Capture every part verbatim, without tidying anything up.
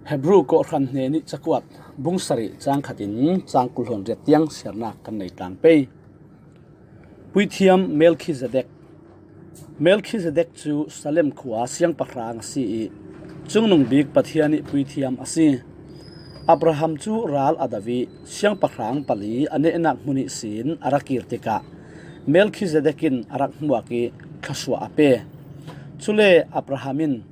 Hebrew kawhhran hnenih cakuat bung sarih cang khatin cang kul hlon riat tiang siarnak kan nei tlang pei. Puithiam Melkhizedek. Melkhizedek cu Salem khua siangpahrang a si ih, Cungnung Bik Pathian ih puithiam a si. Abraham cu ral a do ih, siangpahrang pali a nehnak hmun ihsin a ra kir tikah, Melkhizedek in a rak hmuak ih thluasuah a pe. Cule Abraham in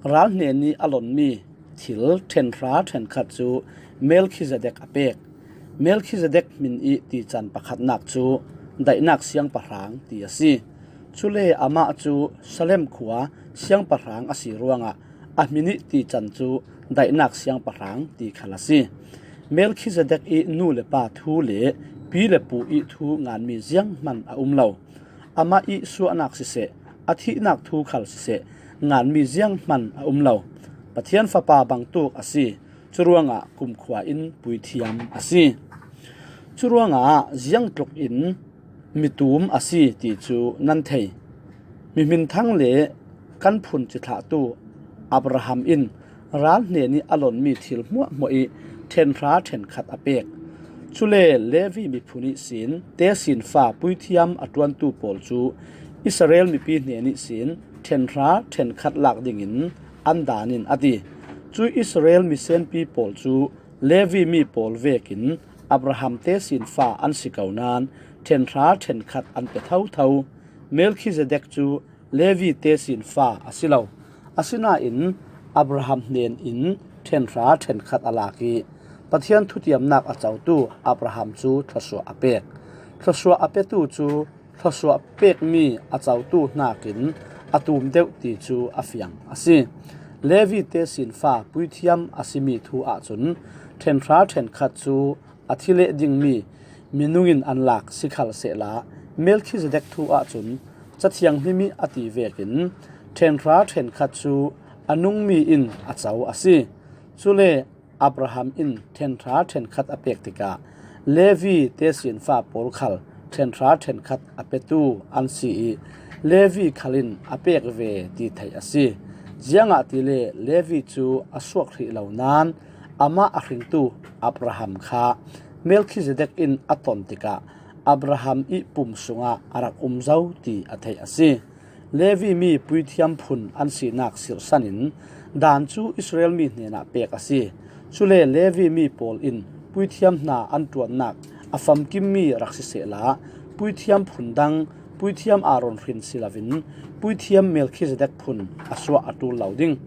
ral hnenih a lonmi thil ṭhenhra ṭhenkhat cu Melkhizedek a pek. Melkhizedek hmin ih tican pakhatnak cu daihnak siangpahrang ti a si. Cule amah cu Salem khua siangpahrang a si ruangah a hmin ih tican cu daihnak siangpahrang ti khal a si. Melkhizedek ih nu le pa thu le pi le pu ih thu nganmi zianghman a um lo. Amah ih suahnak siseh, a thihnak thu khal siseh, nganmi zianghman a um lo. Pathian Fapa bangtuk a si. Curuangah kumkhua in puithiam a si. Curuangah ziangtluk in mitum a si ti cu nan thei. Mihminthang le kan phun cithlahtu Abraham in ral hnenih a lonmi thil hmuahhmuah ih ṭhenhra ṭhenkhat a pek. Cule Levi miphun ihsin tesinfa puithiam a ṭuantu pawl cu Israel mipi hnen ihsin ṭhenhra ṭhenkhat lak dingin an dan in a ti. Cu Israel misenpi pawl cu Levi mi pawl vekin Abraham tesinfa an si ko nain ṭhenhra ṭhenkhat an pe thotho. Melkhizedek cu Levi tesinfa a si lo. Asinain Abraham hnen in ṭhenhra ṭhenkhat a lak ih Pathian thutiamnak a cotu Abraham cu thluasuah a pek. Thluasuah a petu cu thluasuah pekmi a cotu hnakin a tum deuh ti cu a fiang a si. Levi tesinfa puithiam a simi thu ahcun ṭhenhra ṭhenkhat cu a thi leh dingmi minung in an lak sikhalsehla, Melkhizedek thu ahcun Cathiang Hlim ih a ti vekin ṭhenhra ṭhenkhat cu a nungmi in a co a si. Cule Abraham in ṭhenhra ṭhenkhat a pek tikah Levi tesinfa pawl khal ṭhenhra ṭhenkhat a petu an si ih Levi khal in a pek ve ti theih a si. Ziangahtile Levi cu a suak hrih lo nain amah a hringtu Abraham kha Melkhizedek in a ton tikah Abraham ih pum sungah a rak um zo ti a theih a si. Levi mi puithiam phun an sinak sirhsan in dan cu Israel mi hnenah pek a si. Cule Levi mi pawl in puithiam hna an ṭuannak a famkimmi rak sisehla, puithiam phun dang, puithiam Aaron hrin si loin puithiam Melkhizedek phun a suah a ṭul lo ding.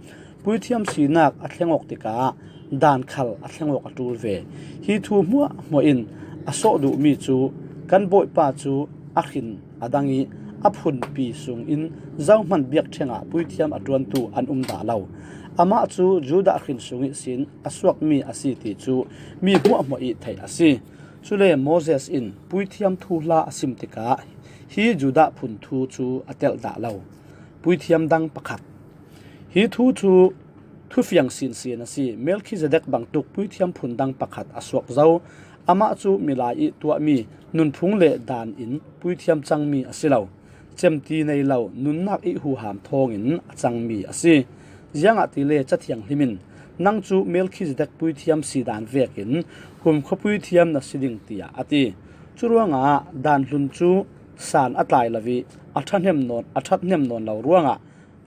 Puithiam sinak a thleng awk tikah dan khal a thleng awk a ṭul ve. Hi thu hmuahhmuah in a sawh duhmi cu kan Bawipa cu a hrin a dang ih a phunpi sungin zohman biakṭheng ah puithiam a ṭuantu an um dah lo. Amah cu Judah hrin sung ihsin a suakmi a si ti cu mi hmuahhmuah ih theih a si. Cule Moses in puithiam thuhla a sim tikah hi Judah phun thu cu a telh dah lo. Puithiam dang pakhat. Hi thu cu thufiang sinsin a si. Melkhizedek bangtuk puithiam phun dang pakhat a suak zo. Amah cu milai ih tuahmi nunphung le dan in puithiam cangmi a si lo. Cemti nei lo nunnak ih huham thawngin a cangmi a si. Ziangahtile Cathiang Hlim in, "Nang cu Melkhizedek puithiam si dan vekin kumkhua puithiam na si ding," tiah a ti. Curuangah dan hlun cu san a tlai lo ih a ṭhahnem nawn, a ṭhahnem nawn lo ruangah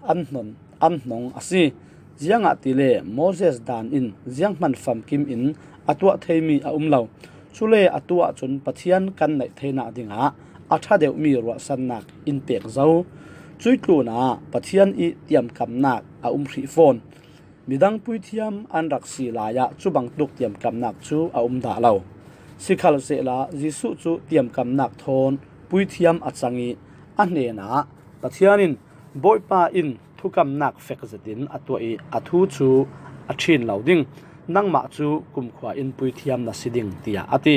an hnon, an hnong a si. Ziangahtile Moses dan in zianghman famkim in a tuah theimi a um lo. Cule atu ahcun Pathian kan naih theinak dingah a ṭha deuhmi ruahsannak in pek zo. Cuih tlunah Pathian ih tiamkamnak a um hrih fawn. Midang puithiam an rak si lai ah cu bangtuk tiamkamnak cu a um dah lo. Sikhalsehla Jesuh cu tiamkamnak thawn puithiam a cang ih a hnenah Pathian in, "Bawipa in thukamnak fek zetin a tuah ih a thu cu a ṭhin lo ding. Nangmah cu kumkhua in puithiam na si ding," tiah a ti.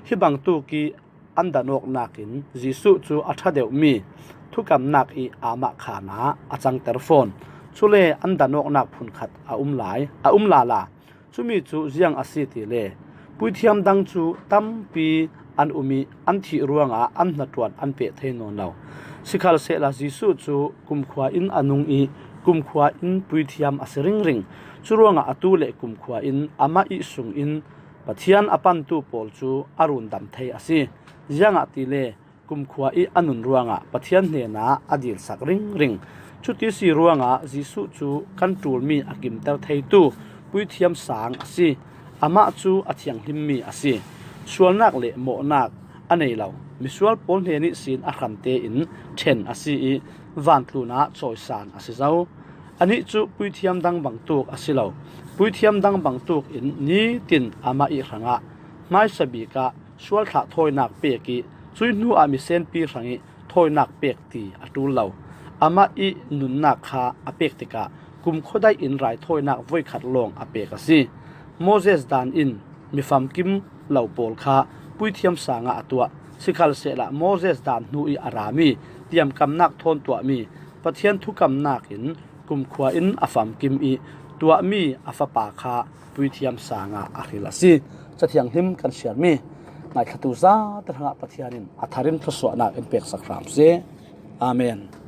Hi bangtuk ih an danawknak in Jesuh cu a ṭha deuhmi thukamnak ih amah khan ah a cangter fawn. Cule an danawknak phunkhat a um lai, a um lala. Cumi cu ziang a si tile, puithiam dang cu tampi an um ih an thih ruangah an hnaṭuan an peh thei nawn lo. Sikhalsehla Jesuh cu kumkhua in a nung ih kumkhua in puithiam a si ringring. Curuangah atu le kumkhua in amah ih sungin Pathian a pantu pawl cu a rundam thei a si. Ziangahtile kumkhua ih a nun ruangah Pathian hnenah a dilsak ringring. Cuti si ruangah Jesuh cu kan ṭulmi a kimter theitu puithiam sang a si. Amah cu a thianghlimmi a si. Sualnak le mawhnak a nei lo, misual pawl hnen ihsin a hram tein ṭhen a si ih vantlun ah cawisan a si zo. Anih cu puithiam dang bangtuk a si lo. Puithiam dang bangtuk in nitin amah ih hrangah hmaisa bik ah sualthlah thawinak pek ih cuih hnu ah misenpi hrangih thawinak pek ti a ṭul lo. Amah ih nunnak kha a pek tikah kumkhua daih in raithawinak voikhat lawng a pek a si. Moses dan in mi famkim lo pawl kha puithiam sangah a tuah. Sikhalsehla Moses dan hnu ih a rami tiamkamnak thawn tuahmi Pathian thukamnak in kumkhua in a famkim ih tuahmi a fapa kha puithiam sangah a hril a si. Cathianghlim kan siarmi ngaithlatu zate hrangah Pathian in a tharin thluasuahnak in peksak hram seh. Amen.